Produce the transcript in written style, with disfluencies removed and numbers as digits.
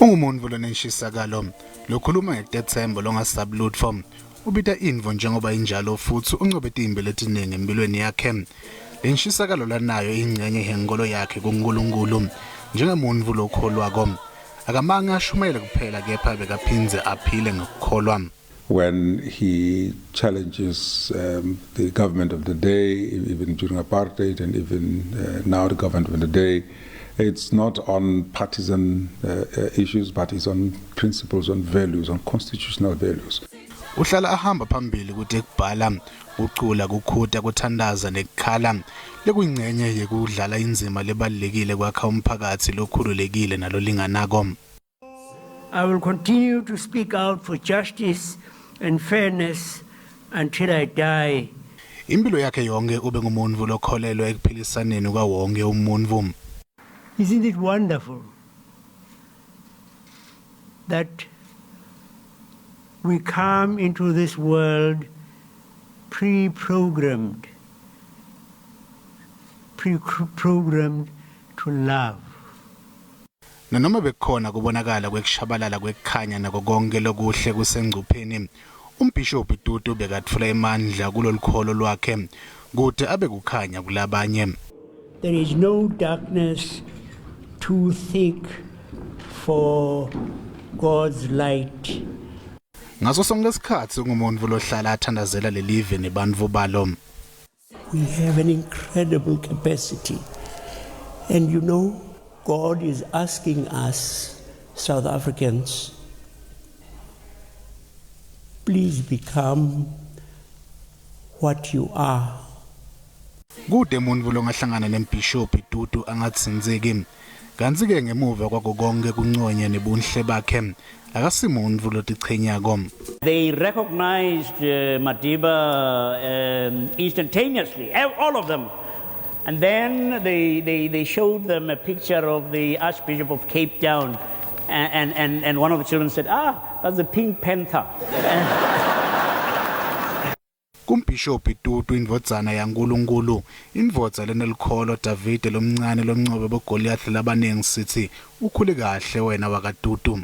Ungumuntu lonenshisakalo, lokhuluma ngekutetsemba longasabi lutfo. Ubita intfo njengoba injalo futsi uncobe timbi letiningi empilweni yakhe. Lenshisakalo lanayo incenye yenkolo yakhe kuNkulunkulu njengemuntfu lokholwako. Akamange ashumayele kuphela kepha bekaphindze aphile ngekukholwa. When he challenges the government of the day, even during apartheid and even now the government of the day, it's not on partisan issues, but it's on principles, on values, on constitutional values. Uhlala ahamba phambili kutekubhala, kucula, kukhuta, kuthandaza nekukhala, lekuyincenye yekudlala indzima lebalulekile kwakha umphakatsi lokhululekile nalolinganako. I will continue to speak out for justice and fairness until I die. Impilo yakhe yonke ube ngumuntfu lokholelwa ekuphilisaneni kwawonke umuntfu. Isn't it wonderful that we come into this world pre-programmed, pre-programmed to love? Nanoma bekukhona kubonakala kwekushabalala kwekukhanya nako konke lokuhle kusengcupheni, uMbhishobhi Tutu bekatfula emandla kulolukholo lwakhe kute abe kukhanya kulabanye. There is no darkness too thick for God's light. Ngaso sonke sikhatsi ungumuntfu lohlala athandazela lelive nebantfu balo. We have an incredible capacity. And you know, God is asking us, South Africans, please become what you are. Kute umuntfu longahlangana nembhishobhi Tutu angatsintseki. Kantsi-ke ngemuva kwako konkhe kunconya nebunhle bakhe, akasimuntfu lotichenyako. They recognized Madiba instantaneously, all of them. And then they showed them a picture of the Archbishop of Cape Town. And one of the children said, "Ah, that's the Pink Panther." Kumbhishobhi Tutu indvodzana yaNkulunkulu, indvodza lenelikholo Davide lomncane loncobe boGoliyathi labanengi sitsi ukhule kahle wena wakaTutu.